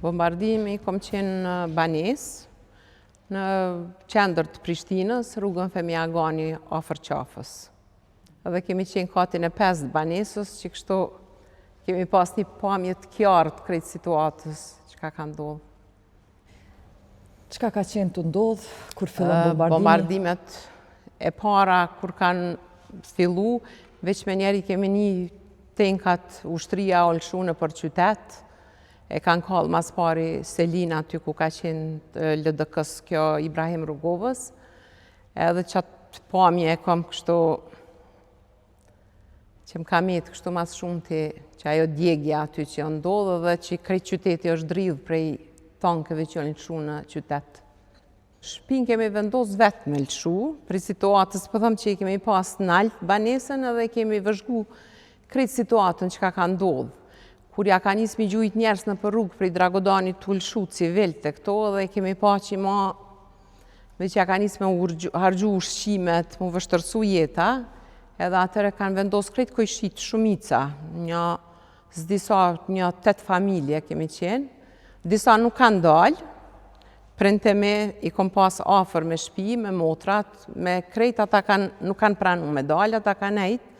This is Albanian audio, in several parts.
Bombardimi kom qenë në banesë, në qendër të Prishtinës, rrugën Fehmi Agani afër Qafës. Edhe kemi qenë katin e 5 të banesës, që kështu kemi pas një pamje të kjartë krejt situatës çka ka ndodhë. Çka ka qenë tu ndodhë, kur fillon bombardimi? Bombardimet e para, kur kanë fillu, veç menjëherë i kemi ni tenkat ushtria u lëshu nëpër qytet, E kanë kallë mas pari selinë aty ku ka qenë LDK-së kjo Ibrahim Rugovës, edhe qatë pamje e kom kështu që më ka metë kështu mas shumti që ajo djegja aty që janë ndodhë dhe që krejt qyteti është dridhë prej tankeve që janë lëshu në qytet. Shpinë kemi vendos vetë me lëshu, prej situatës, po them që i kemi pas nalt banesën edhe kemi vëzhgu krejt situatën çka ka ndodhë. Kur ja ka nisë mi gjujt njerëz nëpër rrugë prej Dragodanit tu lëshu civilët e këto edhe kemi pa që ma veç ja ka nisë me u harxhu ushqimet, mu vështërsu jeta, edhe atëherë kanë vendosë krejt kojshitë shumica, një s'di sa një 8 familje kemi qenë, disa nuk kanë dalë, Prindtë e mi i kom pas afër me shpi, me motrat, me krejt ata kanë, nuk kanë pranu me dalë, ata kanë nejt,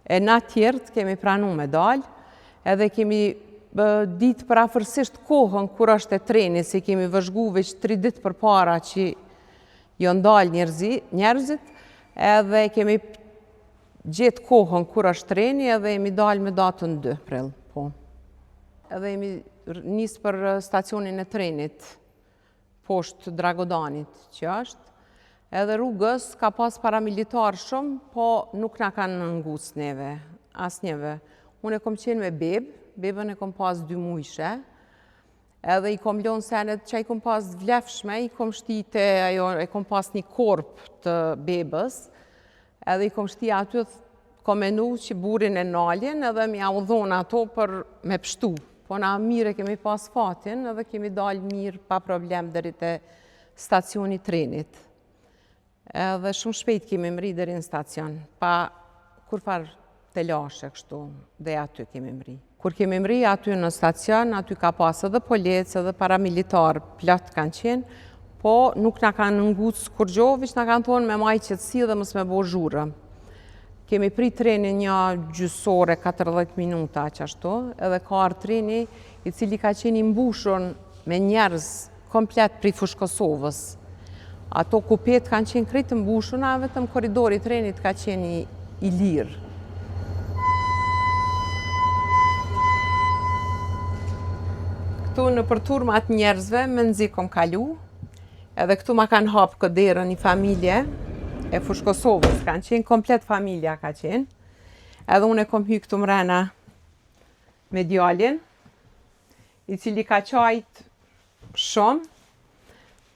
e na tjerët kemi pranu me dalë, edhe kemi ditë përafërsisht kohën kur është e treni, se kemi vëzhgu veç tri ditë përpara që janë dalë njerëzi, njerëzit, edhe kemi gjetë kohën kur është treni edhe jemi dalë me datën 2 prill, po. Edhe jemi nisë për stacionin e trenit, poshtë Dragodanit që është. Edhe rrugës ka pas paramilitar shumë, po nuk na kanë nguc neve, asnjëve. Unë e kom qenë me bebë, bebën e kom pas dy mujshe, edhe i kom lonë senet që i kom pas vlefshme, i kom shti te ajo, e kom pas një korp të bebës, Edhe i kom shti aty, kom menu që burrin e nalin edhe me jau dhonë ato për me pshtu. Po na mirë e kemi pas fatin edhe kemi dalë mirë pa problem deri te stacioni trenit. Edhe shumë shpejt kemi mri deri në stacion, pa kurfar telashe kështu, dhe aty kemi mri. Kur kemi mri aty në stacion, aty ka pas edhe policë, edhe paramilitar, plot kanë qenë, po nuk na kanë nguc kurgjo, veç na kanë thonë me majt qetësi dhe mos me bo zhurmë. Kemi prit trenin një gjysë ore, 40 minuta, qashtu, edhe ka ardhë treni i cili ka qenë i mbushur me njerëz komplet prej Fushë Kosovës. Ato kupetë kanë qenë krejt të mbushuna, vetëm korridori i trenit ka qenë i, i lirë. Këtu nëpër turma të njerëzve, mezi kom kalu, edhe këtu ma kanë hapë këtë derën një familje e Fushë Kosovës, kanë qenë komplet familja ka qenë, edhe unë e kom hy këtu mrena me djalin, i cili ka qajt shumë.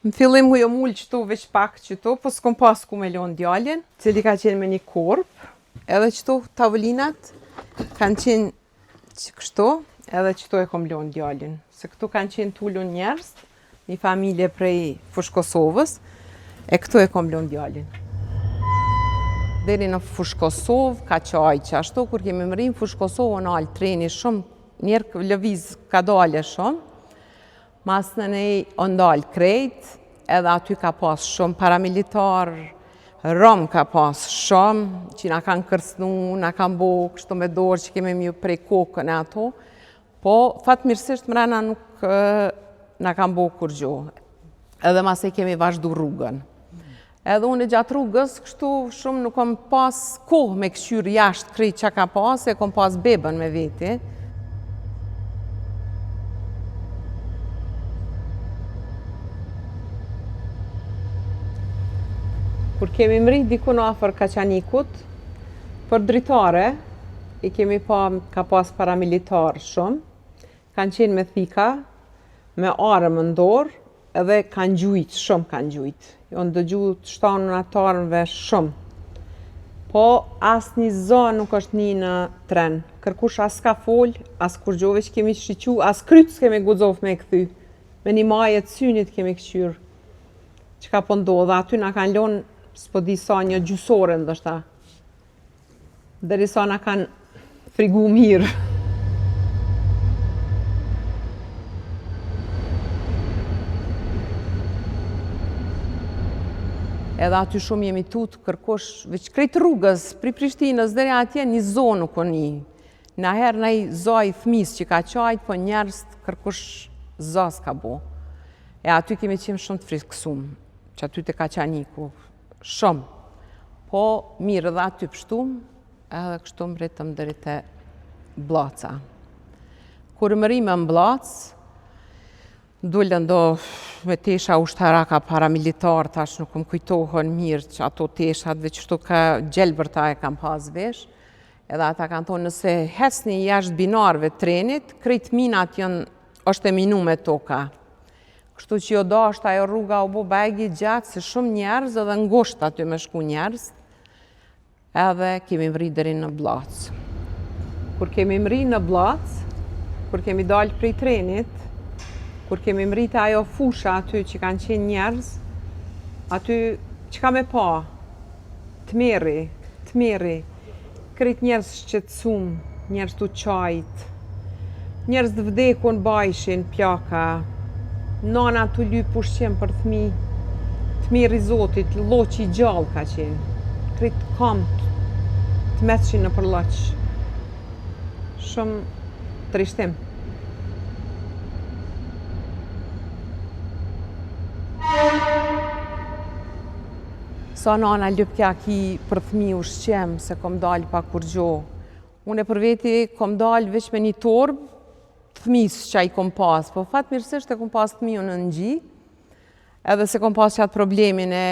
Në fillim u jom ulë qëtu veç pak qëtu, po s'kom pas ku me lonë djalin, cili ka qenë me një korp, edhe qëtu tavolinat kanë qenë që kështu, edhe qëtu e kom lonë djalin, se këtu kanë qenë t'ulun njerëz, një familje prej Fushë Kosovës, e këtu e kom lonë djalin. Deri në Fushë Kosovë, ka qajt qashtu, kur kemi mri në Fushë Kosovë, u nalë treni shumë Njerë lëviz kadale shumë, masnej u ndalë krejt, edhe aty ka pas shumë paramilitar, rom ka pas shumë, që na kanë kërcnu, na kanë bo kështu me dorë që kemi me ju pre kokën e ato, po fatmirësisht mrena nuk na kanë bo kurgjo, edhe masnej kemi vazhdu rrugën. Edhe unë gjatë rrugës, kështu shumë nuk kom pas kohë me këqyrë jashtë krejt ça ka pas, e kom pas bebën me veti. Kur kemi mri dikun afër Kaçanikut, për dritare, i kemi pa, ka pas paramilitar shumë, kanë qenë me thika, me armë në dorë, Edhe kanë gjujt, shumë kanë gjujt. Janë dëgju të shtanunat e armëve shumë. Po asnjë zo nuk është ni në tren. Kërkush as ka fol, as kurgjo veç kemi shiqu, as kryt s'kemi guxu me kthy. Me një maje të synit kemi këqyrë. Çka po ndodh, aty na kanë lonë, s'po di sa një gjysë ore ndoshta. Derisa na kanë frigu mirë. Edhe aty shumë jemi tutë, kërkush, veç krejt rrugës, prej Prishtinës deri atje një zo nuk u ni. Naherë naj zo i fëmisë që ka qajt, po njerëz kërkush zo s'ka bo. E aty kemi qenë shumë të friksum, që aty te Kaçaniku, shumë. Po mirë edhe aty pshtum, edhe kështu mrritëm deri te Bllaca. Kur mrrimë në Bllacë, Dulën do me tesha ushtaraka paramilitar, tash nuk më kujtohen mirë që ato teshat, veç qështu ka gjelbërta e kam pas vesh, edhe ata kanë thonë nëse hecni jashtë binarve trenit, krejt minat janë, është e minume toka. Kështu që jo dashtë ajo rruga u bo bajagi gjatë, se shumë njerëz edhe ngusht aty me shku njerëz, Edhe kemi mrri deri në Bllacë. Kur kemi mrri në Bllacë, kur kemi dalë prej trenit, kur kemi mrri te ajo fusha aty që kanë qenë njerëz, aty çka me pa? Tmerri, tmerri. Krejt njerëz shqetësum, njerëz tu qajt, njerëz të vdekun bajshin plaka, nana tu lyp ushqim për thmi, tmerri i Zotit, lloqi i gjallë ka qenë, krejt kamt të metshin nëpër lloq. Shumë trishtim. Sa nana lypke a ki për thmi ushqim, se kom dalë pa kurgjo. Une për veti kom dalë veç me një torbë të thmisë që i kom pas, po fatmirësisht e kom pas thmiun në gji, edhe s'e kom pas qatë problemin e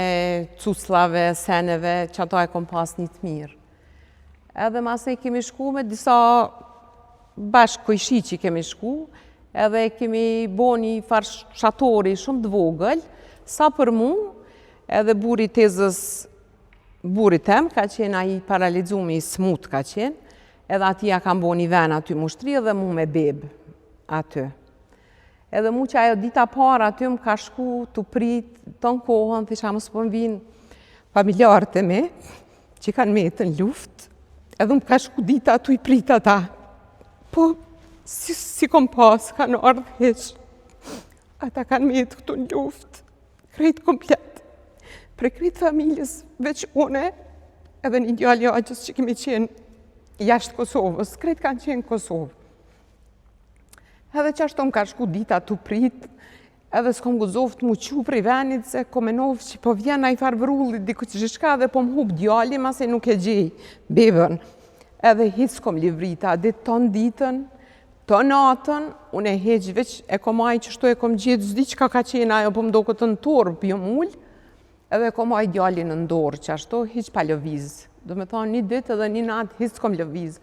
cuclave, seneve, që ato e kom pas një të mirë. Edhe masnej kemi shku me disa bashkë kojshi që kemi shku, edhe kemi bo një farë shatori shumë të vogël, sa për mu, edhe burri i tezës, burrit tem, ka qenë ai paralizumi i smut ka qenë, edhe atij ja kam bo një ven aty m'u shtri edhe mu me bebë aty. Edhe mu që ajo dita parë aty më ka shku tu prit tonë kohën, thojsha mos po më vinë familjarët e mi, që kanë metë në luftë, edhe më ka shku dita tu i prit ata. Po, si, s'i kom pas, kanë ardhë hiç. Ata kanë metë këtu në luftë, krejt komplet. Prej krejt familjes, veç une, edhe një djalë i axhës që kemi qenë jashtë Kosovës, krejt kanë qenë Kosovë. Edhe qashtu më ka shku dita tu prit, edhe s'kom guxu m'u çu prej venit, se kom menu që po vjen naj farë vrulli, diku që shka dhe po më hup djali, masi nuk e gjej bebën. Edhe hiç s'kom livrit, atë ditë tonë ditën, tonë natën, unë e hiç veç e kom majt qështu e kom gjetë, s'di çka ka qenë ajo, po më doket në torbë, jom ulë, Edhe kom majt djalin në dorë, qashtu, hiç pa lëviz. Do me thonë, një ditë edhe një natë, hiç s'kom lëviz.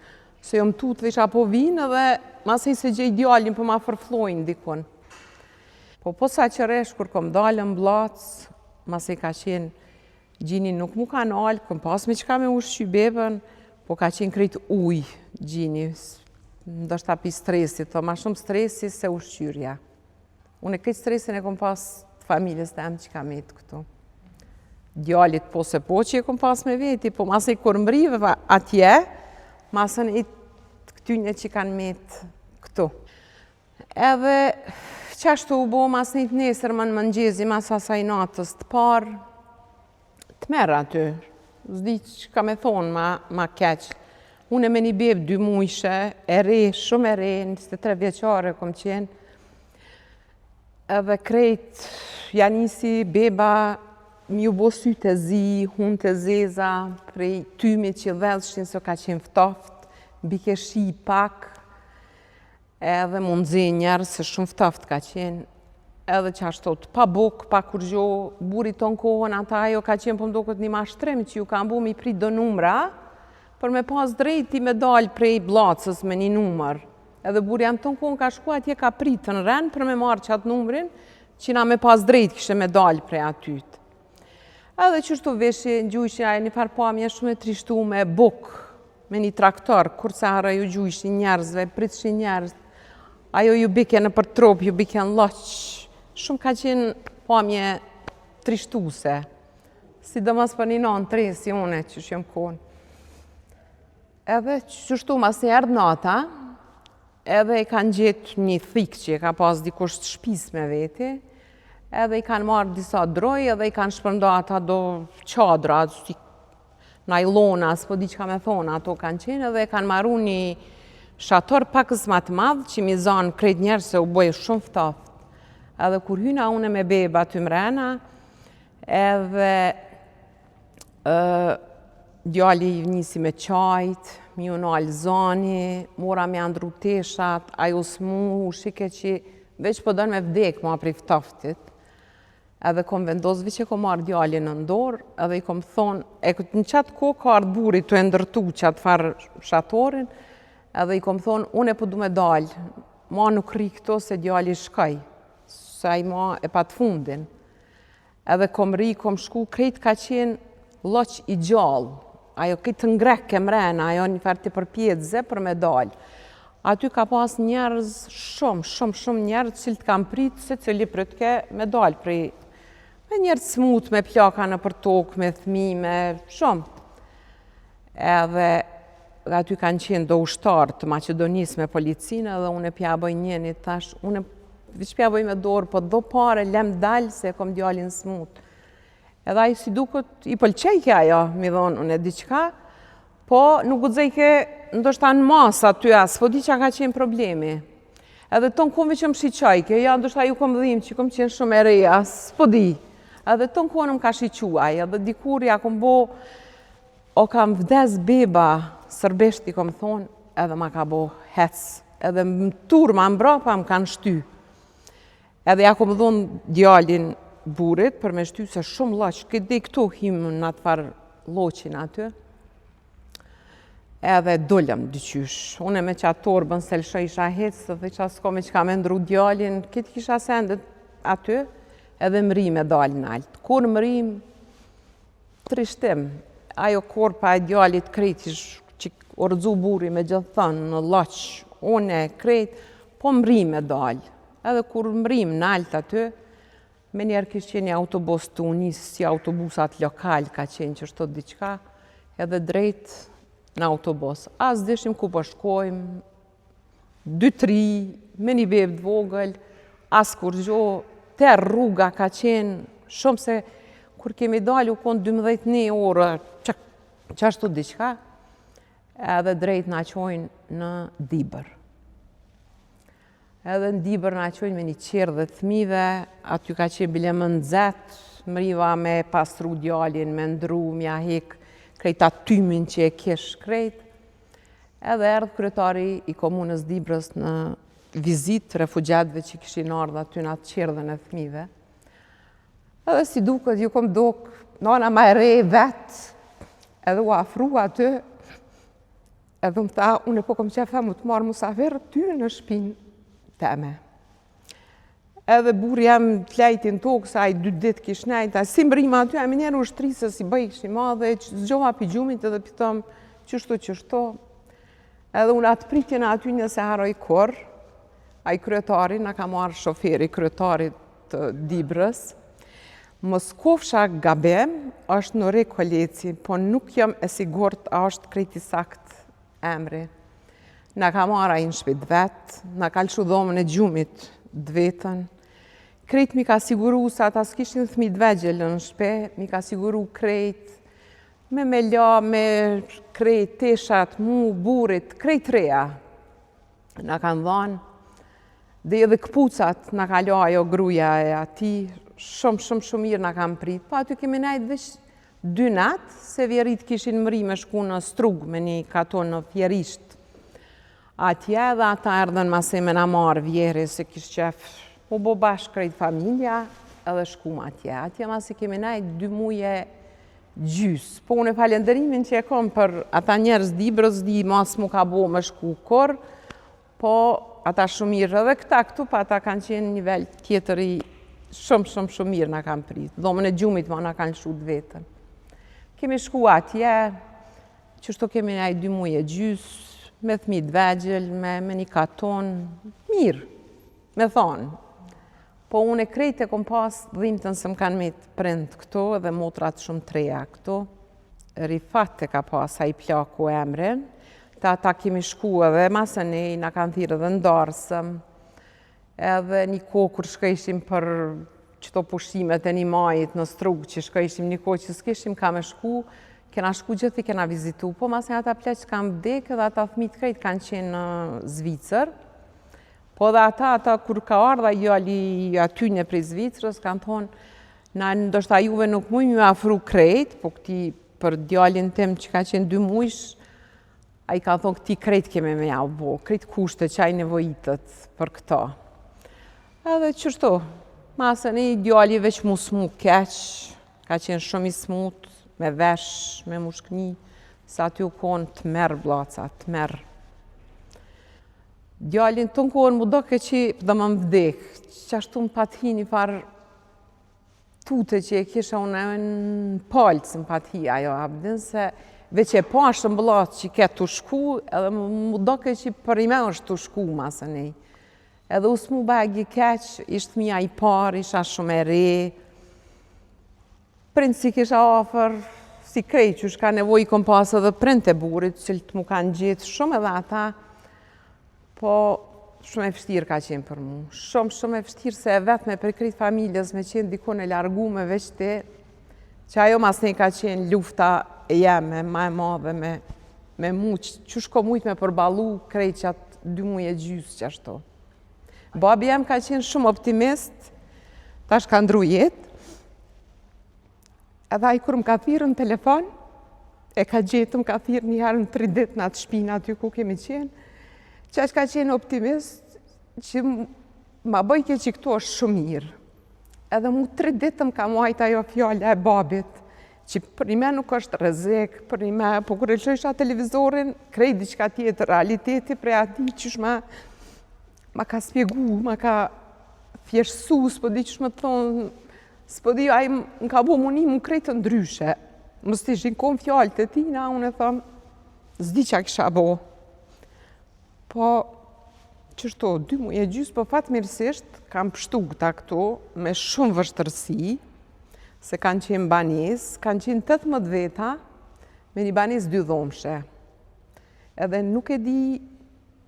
Se jom tutë dhe isha po vinë edhe masnej s'e gjej djalin, po ma fërfllojnë dikun. Po posaçërisht, kur kom dalë në Bllacë, masnej ka qenë, gjini nuk mu ka nalë, kom pas me çka me ushqy bebën, po ka qenë krejt ujë gjini, ndoshta pi stresit, po ma shumë stresi se ushqyrja. Unë këtë stresin e kom pas të familjes tem që ka metë këtu. Djalit po se po që e kom pas me veti, po masnej kur mrriva atje, masnej të këtyne që kanë metë këtu. Edhe qashtu u bo masnej të nesërmen mëngjezi, mas asaj natës të parë, Tmerr aty, s'di çka me thonë ma, ma keq. Unë me një bebë dy mujshe, e re, shumë e re, 23 vjeçare kom qenë, edhe krejt, ja nisi beba, m'ju bo sytë e zi, hundët e zeza, prej tymit që dhezshin, se ka qenë ftoft, bike shi pak, Edhe m'u nxe njerëz se shumë ftoft ka qenë, edhe qashtu pa bukë, pa kurgjo, burri tonë kohën, ata ajo ka qenë po m'doket një mashtrim që ju kanë bo mi prit do numra, për me pas drejti me dalë prej Bllacës me një numër. Edhe burri jem tonë kohën ka shku atje ka prit në ren për me marrë qatë numrin, që na me pas drejt kishe me dalë prej atyt. Edhe qështu vishin, gjujshin, ajo një farë pamje shumë e trishtume, bukë, me një traktor, kurrë s'e harroj ju gjujshin njerëzve, pritshin njerëz, ajo ju bike nëpër trup, ju bike në lloq, shumë ka qenë pamje trishtuse, sidomos për një nanë të re si une që jom konë. Edhe qështu masnej erdh nata, edhe e kanë gjetë një thikë që e ka pas dikush të shpis me veti, Edhe i kanë marrë disa droj edhe i kanë shpërnda ata do çadra, si najlona, s'po di çka me thonë, ato kanë qenë edhe e kanë maru një shator pakës ma të madh që m'i zanë krejt njerëz se u boj shumë ftoft. Edhe kur hyna une me beba aty mrena, edhe djali nisi me qajt, m'iu nalë zani, mora me ia ndrru teshat, ai u smu, shike që veç po don me vdek ma prej ftoftit, edhe kom vendos, veç e kom marrë djalin në dorë, edhe i kom thonë, e në qatë kohë ka ardhë burri tu e ndërtu qatë farë shatorin, edhe i kom thonë, une po du me dalë, ma nuk rri këtu se djali shkoi, se ai ma e pat fundin. Edhe kom rri, kom shku, krejt ka qenë lloq i gjallë. Ajo krejt të ngrehke mrena, ajo një farë tepërpjetëze për me dalë. Aty ka pas njerëz, shumë, shumë, shumë njerëz, të cilët kanë pritë, secili pritke me dalë prej, me njerëz smut, me plaka nëpër tokë, me thmi, me shumë. Edhe aty kanë qenë do ushtarë të Maqedonisë me policinë edhe unë pja bëj njënit, thash, unë veç pja bëj me dorë, po do pare, lem dal se e kom djalin smut. Edhe ai si duket, i pëlqejke ajo, m'i dhonë unë diçka, po nuk guxojke ndoshta në masë aty, as po di çka ka qenë problemi. Edhe tonë kohën veç më shiqojke, ja ndoshta ju kom dhimë që kom qenë shumë e re, as po di. Edhe tonë kohën më ka shiqu ai, edhe dikur ja kom bo, O kam vdes beba, sërbisht i kom thonë, edhe ma ka bo hec, edhe më turma mbrapa më kanë shty. Edhe ja kom dhonë djalin burrit për me shty se shumë lloq, këtë dhe këtu himë në atë farë lloqin aty. Edhe dulëm diqysh. Unë me qatë torbën s'e lëshojsha hiç, se thojsha s'ko me çka me ndru djalin, këtë kisha sendet aty, edhe mrrim me dalë nalt. Kur mrrim, Trishtim, ajo korpa e djalit krejt që u rrëzu burri me gjithë thonë në lloq, une krejt, po mrrim me dalë. Edhe kur mrrim nalt aty, menjëherë kish qenë një autobus tu u nisë si autobusat lokal ka qenë qështu diçka, edhe drejt në autobus. As dishim ku po shkojmë, dy tri, me një bebë të vogël, as kurgjo, tërë rruga ka qenë shumë se kur kemi dalë u konë 12 një orë, që, qashtu diçka, edhe drejt na çojnë në Dibër. Edhe në Dibër na çojnë me një çerdhe të fmive, aty ka qenë bile më nxehtë, mriva me pastru djalin, me ndru, m'ja hek krejt atë tymin që e kish krejt, Edhe erdh kryetari i komunës Dibrës në vizitë refugjatëve që kishin ardhë aty në atë çerdhen e fëmijëve. Edhe si duket, ju kom dok, nana ma e re vetë, edhe u afru aty, edhe më tha, unë po kom qef tha mu të marrë musafir ty në shpinë teme. Edhe burri jem të lejti në tokë, se ai dy ditë kish nejt, a si mrima aty, a menjëherë u shtri se si bëj i madhe, zgjova pi gjumit edhe pi thom, qështu, qështu. Edhe unë atë pritjen aty s'e harroj kurrë, ai kryetari, na ka marrë shoferi kryetarit të Dibrës, mos kofsha gabim, është Nuri Koleci, po nuk jam e sigurt a është krejt i sakt emri. Na ka marrë ai në shpi të vet, na ka lëshu dhomën e gjumit të vetën. Krejt m'i ka siguru se ata s'kishin fëmi të vegjël në shpi, m'i ka siguru krejt me me la, me krejt teshat, mu, burrit, krejt reja. Na kanë dhanë, dhe edhe këpucat na ka la ajo gruja e atij, shumë, shumë, shumë mirë na kanë prit. Po aty kemi nejtë veç Dy natë, se vjehrrit kishin mri me shku në Strugë me një katun në Fierisht. Atje edhe ata erdhën masej me na marrë vjehrri se kish qef mu bo bashkë krejt familja edhe shkum atje. Atje masi kemi nejt dy muj e gjysë. Po unë falenderimin që e kom për ata njerëz Dibrës, di mos mu ka bo me shku kurrë, Po, ata shumë mirë, edhe këta këtu, pa ata kanë qenë nivel tjetër i shumë, shumë, shumë mirë na kanë prit. Dhomën e gjumit ma na kanë lëshu të vetën. Kemi shku atje, qështu kemi nejt dy muj e gjysë, me thmi të vegjël, me, me një katun, mirë, me thonë. Po unë e krejt e kom pas dhimtën se më kanë met prind këtu edhe motrat shumë të reja këtu. Rifat e ka pas ai plaku emrin. Te ata kemi shku edhe masanej, na kanë thirrë edhe në darsëm. Edhe një kohë kur shkojshim për qëto pushimet e një majit në Strugë që shkojshim një kohë që s'kishim ka me shku, kena shku gjithë i kena vizitu, po masnej ata pleq kanë vdek edhe ata fmijt krejt kanë qenë në Zvicër, po edhe ata, ata kur ka ardhë ai djali i atyne prej Zvicrës, kanë thonë, na ndoshta juve nuk mujmë ju afru krejt, po këti për djalin tim që ka qenë dy mujsh, Ai ka thonë këti krejt kemi me jau bo, krejt kushte që ai nevojitet për këto. Edhe qështu, masanej djali veç mu smu keq, ka qenë shumë i smut, me vesh, me mushkni, se aty u konë tmerr vllaca, tmerr. Djalin tonë kohën mu doke që do me më vdek, qashtu më pat hi një farë tute që e kisha unë në palcë më pat hi ajo a din se veç e pashë vëlla që ke tu shku edhe mu doke që përnime është tu shku masanej. Edhe u smu bajagi keq, ishte fëmija i parë, isha shumë e re, Prind s'i kisha afër, si krejt qysh ka nevojë i kom pas edhe prind e burrit, cilët mu kanë gjetë shumë edhe ata, po shumë e vështirë ka qenë për mu. Shumë, shumë e vështirë se e vetme prej krejt familjes me qenë dikun e largume veç ti, që ajo masnej ka qenë lufta e jeme, ma e madhe me, me mu, qysh kom mujtë me përballu krejt qatë dy muj e gjysë qashtu. Babi jem ka qenë shumë optimist, tash ka ndru jetë, edhe ai kur më ka thirrë në telefon, e ka gjetë, më ka thirrë një herë në tri ditë në atë shpinë aty ku kemi qenë, qaq ka qenë optimist, që ma bëjke që këtu është shumë mirë. Edhe mu tri ditë më ka majtë ajo fjala e babit, që përnime nuk është rrezik, përnime, po kur e lëshojsha televizorin, krejt diçka tjetër, realiteti prej atij qysh ma, ma ka spjegu, ma ka thjeshtësu, s'po di qysh me të thonë, s'po di, ai më ka bo mu ni mu krejt ndryshe. Mos t'ishin konë fjalët e tina, unë e thom, s'di ça kisha bo. Po, qështu, dy muj e gjysë, po fatmirësisht, kanë pshtu këta këtu, me shumë vështërsi, se kanë qenë banesë, kanë qenë 18 veta, me një banesë dy dhomshe. Edhe nuk e di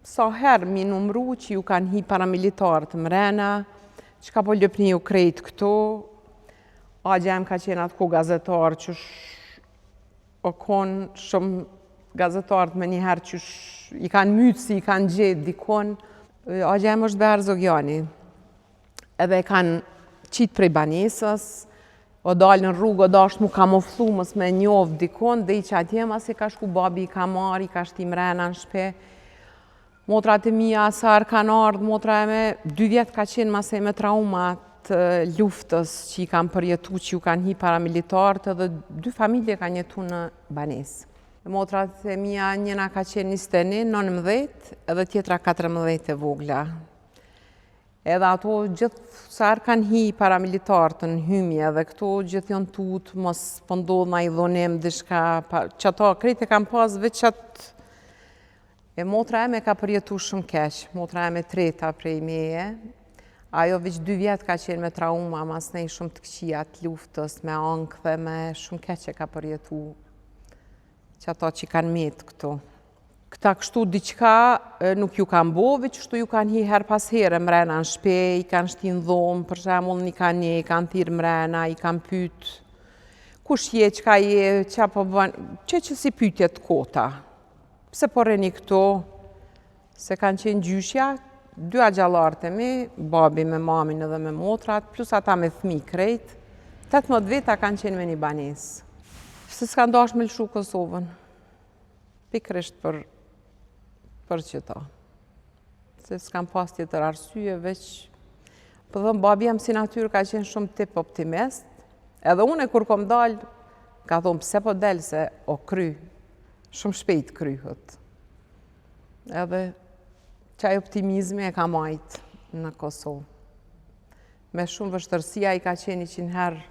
sa herë mi numru që ju kanë hi paramilitarët mrena, çka po lypni ju krejt këtu, Axha jem ka qenë atë kohë gazetar që o konë shumë gazetarët menjëherë që i kanë mytë si i kanë gjetë dikon. Axha jem është Behar Zogiani. Edhe e kanë qitë prej banesës, o dalë në rrugë, o dashtë mu kamuflu, mos me njoftë dikon, dhe i që atje, masi ka shku babi i ka marrë, i ka shti mrena në shpi. Motrat e mia sa herë kanë ardhë, motra eme dy vjet ka qenë masej me trauma të luftës që i kanë përjetu, që ju kanë hi paramilitarët edhe dy familje kanë jetu në banesë. Motrat e mia njëna ka qenë 21, 19 edhe tjetra 14 e vogla. Edhe ato gjithë sa herë kanë hi paramilitarët në hymje edhe këto gjithë janë tutë, mos po ndodh naj dhunim, diçka, që ato krejt e kanë pas veç qatë E motra eme ka përjetu shumë keq, motra eme e treta prej meje, ajo veç dy vjet ka qenë me trauma, masnej shumë të këqija të luftës, me ankthe, me shumë keq e ka përjetu, që ato që kanë metë këtu. Këta kështu diçka nuk ju kanë bo, veç kështu ju kanë hi herë pas here mrena në shpi, i kanë shti në dhomë, për shembull një kanë një, i kanë thirrë mrena, i kanë pytë, kush je, çka je, ça po bën, që që si pytje të kota. Pse po rrini këtu? Se kanë qenë gjyshja, dy axhallarët e mi, babi me mamin edhe me motrat, plus ata me fmi krejt, 18 veta kanë qenë me një banesë. Se s'kanë dashë me lëshu Kosovën, pikërisht për, për qëto. Se s'kanë pas tjetër arsye, veç, po thom, babi jem si natyrë ka qenë shumë tip optimist, edhe unë e kur kom dalë, ka thonë, pse po del se o kry, Shumë shpejt kryhet. Edhe qaj optimizmi e ka majtë në Kosovë. Me shumë vështërsi ai ka qenë 100 herë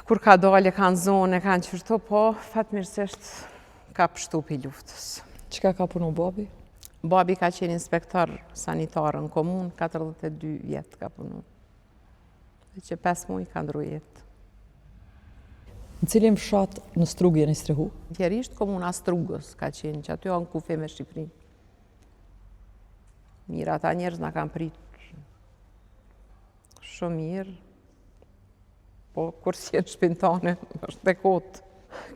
kur ka dalë e kanë zonë, e kanë qërto, po fatmirësisht ka pshtu prej luftës. Çka ka punu babi? Babi ka qenë inspektor sanitar në komunë, 42 vjet ka punu. Dhe që 5 muj ka ndru jetë. Në cilin fshat në Strugë jeni strehu? Fierisht komuna Strugës ka qenë, që aty në kufi me Shqipërinë. Mirë, ata njerëz na kanë prit. Shumë mirë. Po, kur s'je në shpinë tane, është e kotë.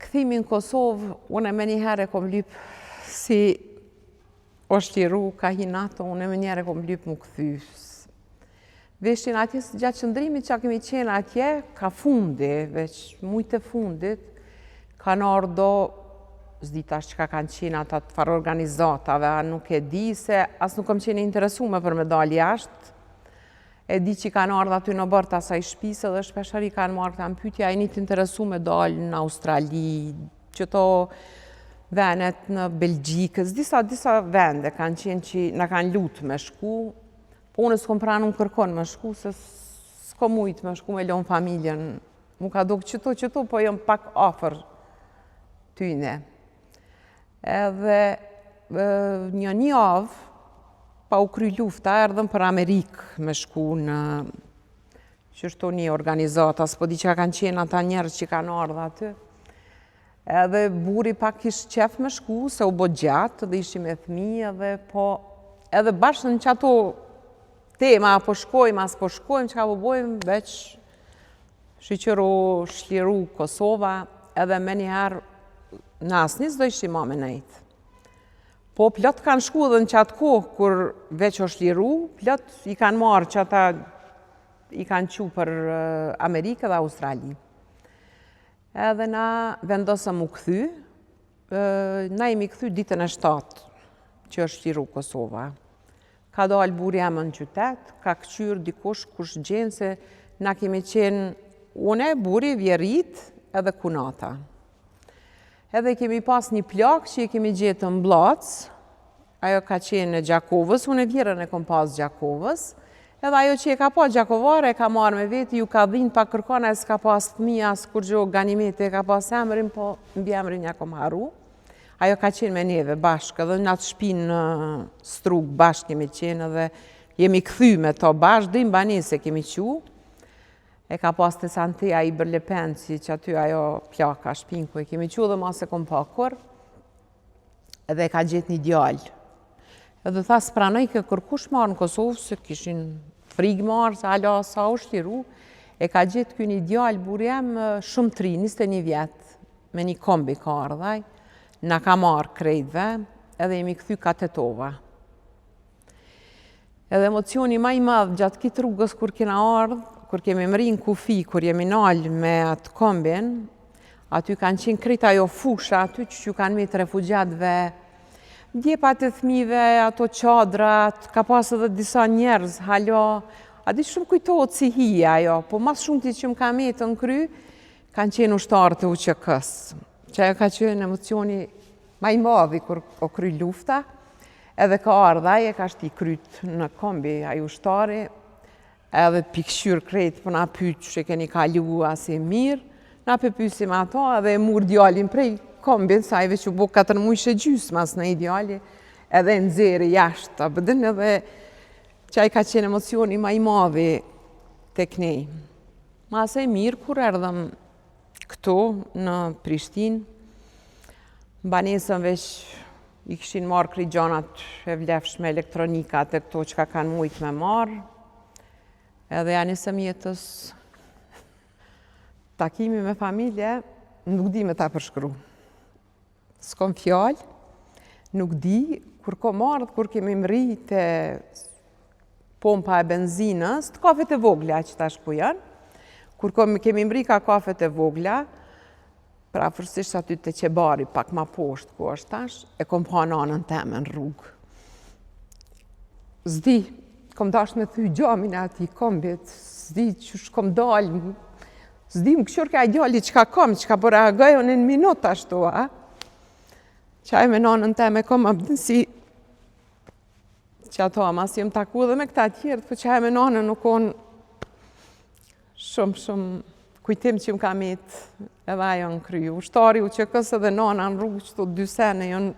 Kthimi në Kosovë, unë menjëherë e kom lypë si është liru, ka hi NATO, unë menjëherë e kom lypë m'u kthy. Veshin atje, gjatë qëndrimit që kemi qenë atje, ka fundi, veç mujt e fundit, kanë ardhë do, s'di tash çka kanë qenë ata të farë organizatave, a nuk e di se as nuk kom qenë interesume për me dalë jashtë, E di që kanë ardhë aty në oborr të asaj shpisë dhe shpeshherë i kanë marrë këta në pytje, a jeni të interesu me dalë në Australi, qëto venet në Belgjikë, disa, disa vende kanë qenë që na kanë lutë me shku, po unë s'kom pranu kërkon me shku, se s'kom mujtë me shku me lonë familjen, mu ka dokë qëto, qëto, po jom pak afër tyne. Edhe një një javë, pa u kry lufta, erdhën për Amerikë me shku në qështu një organizata, s'po di çka kanë qenë ata njerëz që kanë ardhë aty. Edhe burri pak kish qef me shku, se u bo gjatë dhe ishim me fmi edhe po, edhe bash në qato tema, a po shkojmë, a s'po shkojmë, çka po bojmë, veç Shyqyr u çliru Kosova edhe menjëherë na asnjë s'do ishim ma me nejtë. Po plot kanë shku edhe në qatë kohë, kur veç është liru, plot i kanë marrë që ata i kanë qu për Amerikë dhe Australi. Edhe na vendosëm u kthy, na jemi kthy ditën e 7 që është çliru Kosova. Ka dalë burri jem në qytet, ka këqyrë dikush kush gjen se na kemi qenë une, burri, vjerrit edhe kunata. Edhe kemi pas një plakë që e kemi gjetë në Bllacë, ajo ka qenë e Gjakovës, unë vjehrrën e kom pas Gjakovës, edhe ajo që e ka pa Gjakovare e ka marrë me veti, ju ka dhinë pa kërkon, e s'ka pas fëmija, as kurgjo Ganimete e ka pas emrin, po mbiemrin ja kom harru. Ajo ka qenë me neve bashkë, edhe në atë shpinë në Strugë bashkë kemi qenë edhe jemi kthy me to bashkë, dhe në banesë e kemi qu. E ka pas te Santea Ibër Lepenci, që aty ajo plaka shpinë ku e kemi qu dhe ma s'e kom pa kurrë. Edhe e ka gjetë një djalë. Edhe tha s'pranojke kërkush me ardhë në Kosovë, se kishin frigë me ardhë, se hala s'a u çliru. E ka gjetë ky një djalë, burri jem, shumë t'ri, 21 vjetë. Me një kombi ka ardhë ai, na ka marrë krejtve, edhe jemi kthy ka Tetova. Edhe emocioni ma i madh gjatë kitë rrugës kur kena ardhë, kur kemi mri në kufi, kur jemi nalë me atë kombin, aty kanë qenë krejt ajo fusha, aty që që kanë metë refugjatve, djepat e thmive, ato çadrat, ka pas edhe disa njerëz, hala, a di shumë kujtohet si hije ajo, po ma s'shumti që më ka metë në kry, Kanë qenë ushtarë të UÇK-së, që ajo ka qenë emocioni ma i madhi kur o kry lufta, edhe ka ardhë ai e ka shti kryt në kombi ai ushtari, edhe p'i kqyr krejt po na pyt qysh e keni kalu a si mirë, na pe pysim ato edhe e mur djalin prej kombit, se ai veç u bo 4 mujsh e gjysë mas në i djali, edhe e nxeri jashtë, a po din edhe që ai ka qenë emocioni ma i madhi tek ne. Masej mirë kur erdhëm këtu në Prishtinë, banesën veç i kishin marrë krejt gjanat e vlefshme elektronikat e këto çka kanë mujtë me marrë, edhe ja nisëm jetës takimi me familje, nuk di me ta përshkru. S'kom fjalë, nuk di, kur kom ardhë, kur kemi mri te pompa e benzinës, te kafet e vogla që tash ku janë, kur kemi mri ka kafet e vogla, prafërsisht aty te qebari, pak ma poshtë ku është tash, e kom pa nanën teme në rrugë. S'di, kom dashtë me thy xhamin e atij kombit, s'di qysh kom dalë, S'di më kqyrke ai djali çka kom, çka po reagoj unë në minut ashtu, a? Qaj me nanën teme kom, a din si që ato, ama si jem taku edhe me këta tjerët, po qaj me nanën nuk konë shumë, shumë kujtim që më ka met edhe ajo në kry. Ushtari UÇK-së edhe nana në rrugë qëto dy sene janë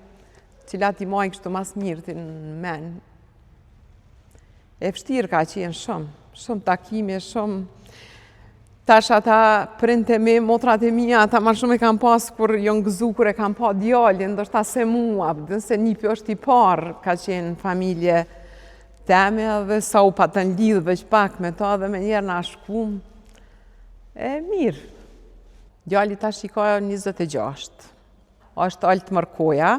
cilat i maj kështu ma s'mirti në men. E vështirë ka qenë shumë, shumë takime, shumë... Tash ata prindët e mi, motrat e mija, ata ma shumë e kanë pas kur janë gëzu, kur e kanë pa djalin, ndoshta se mua, dhe se nipi është i parë, ka qenë familje. temi edhe sa u patën lidhë veç pak me ta dhe menjëherë na shkum. E mirë. Djali tash i ka 26. Është Olt Mërkoja,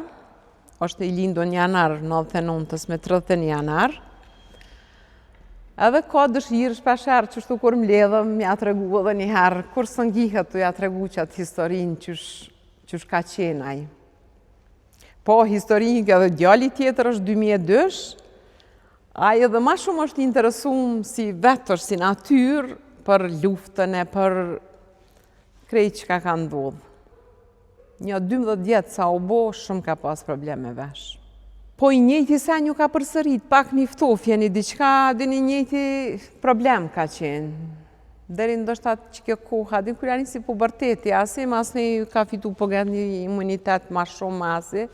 është i lindun në janar 99-ës me 31 janar. Edhe ka dëshirë shpeshherë qështu kur mledhem, m'ja tregu edhe një herë, kur s'ngihet tu ja tregu qatë historinë qysh, qysh ka qenë ai. Po, historinë edhe djali tjetër është 2002-sh, ai edhe ma shumë është interesum si vetë është si natyrë për luftën e për krejt çka ka ndodhë. Një 12 vjet sa u bo, shumë ka pas problem me vesh. Po i njëjti sen ju ka përsërit, pak një ftofje, një diçka, dhe i njëjti problem ka qenë. Deri ndoshta që kjo koha, din kur ja nisi puberteti, asi, masnej ka fitu po një imunitet ma shumë asi,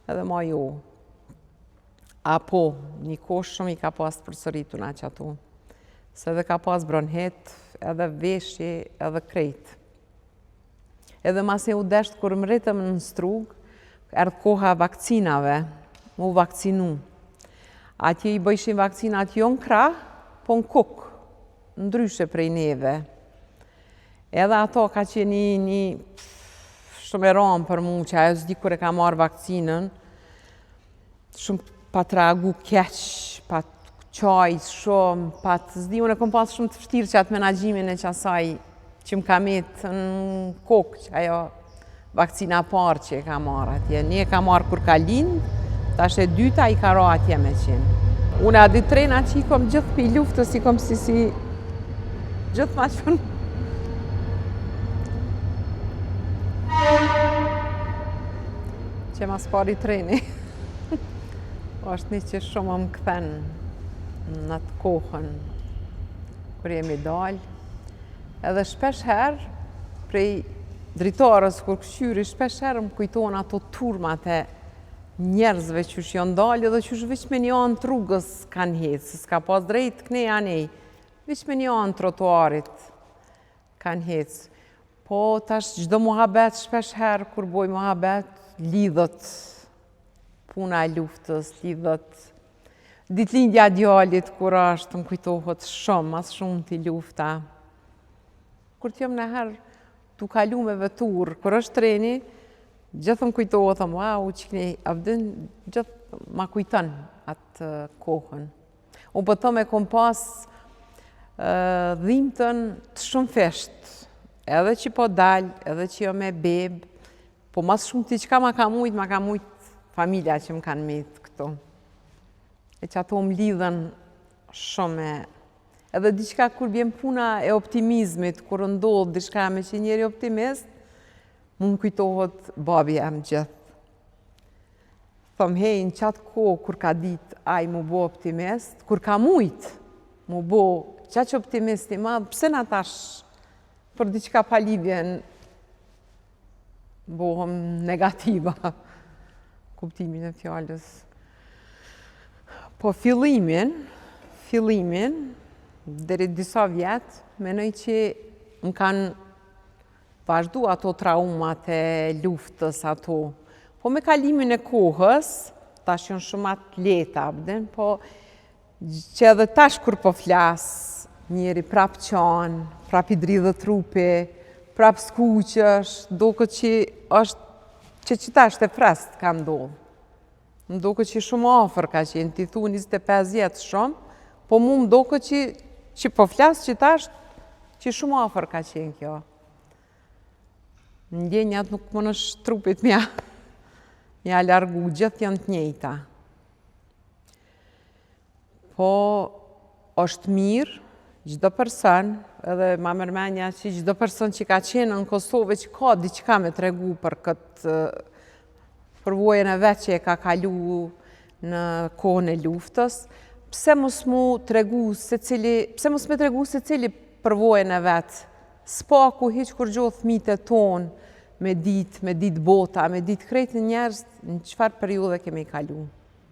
edhe ma jo. Apo, një kohë shumë i ka pas përsërituna qato. Se edhe ka pas bronhit, edhe veshi, edhe krejt. Edhe masnej u desht kur mrritëm në Strugë, erdh koha vakcinave, mu vakcinu. Atje i bëjshin vakcinat jo në krah, po në kuk, ndryshe prej neve. Edhe ato ka qenë një, një shumë e ranë për mu, që ajo s'di kur e ka marrë vakcinën, shumë pat reagu keq, pat qajt shumë, pat, s'di, unë e kom pas shumë të vështirë qatë menaxhimin e qasaj që më ka met në kokë që ajo vakcina parë që e ka marrë atje. Një e ka marrë kur ka lind, tash e dyta i ka ra atje me qenë. Unë a di trena që i kom gjithë pi luftës, i kom si si gjithë ma qënë. Që mas pari treni. është një që shumë më kthen në atë kohën kur jemi dalë. Edhe shpesh herë, prej dritares kur këqyri, shpesh herë më kujtohen ato turmat e njerëzve qysh janë dalë edhe qysh veç me një anë të rrugës kanë hecë, se s'ka pas drejt kënej anej, veç me një anë trotuarit kanë hecë. Po tash çdo muhabet shpesh herë kur boj muhabet lidhet puna e luftës, lidhet ditëlindja e djalit kur është, më kujtohet shumë, ma s'shumti lufta. Kur të jam naherë tu kalu me veturë, kur është treni, gjithë më kujtohet, thom, wow, që këni, avdin, gjithë ma kujton atë kohën. Unë po thom e kom pas dhimtën të shumëfishtë, edhe që po dal, edhe që jo me bebë, po ma s'shumti çka ma ka mujtë, ma ka mujtë familja që më kanë metë këtu. E që ato më lidhen shumë e... Edhe diçka kur vjen puna e optimizmit, kur ndodh diçka me qenë njeri optimist, mu më kujtohet babi jem gjithë. Thom hej, në qatë kohë kur ka dit ai mu bo optimist, kur ka mujt mu bo qaq optimist i madh, pse na tash për diçka pa lidhje bohem negativa, kuptimin e fjalës. Po fillimin, fillimin, deri disa vjet, menoj që më kanë Vazhdu ato traumat e luftës ato. Po me kalimin e kohës, tash janë shumë ma të lehta, abden, po që edhe tash kur po flas, njeri prap qan, prap i dridhet trupi, prap skuqesh, doket që është, që që tash e freskët ka ndodhë. Më doket që shumë afër ka qenë, ti thu 25 vjet shumë, po mu më doket që, që po flas që tash, që shumë afër ka qenë kjo. Ndjenjat nuk mundesh trupit m'ja, m'ja largu, gjithë janë të njëjta. Po, është mirë, çdo person, edhe ma merr menja që çdo person që ka qenë në Kosovë që ka diçka me tregu për këtë përvojën e vet që e ka kalu në kohën e luftës, pse mos mu tregu secili, pse mos me tregu secili përvojën e vet, s'paku hiç kurgjo fmijt e tonë, me ditë, me ditë bota, me ditë krejt njerëz në çfarë periudhe kemi kalu.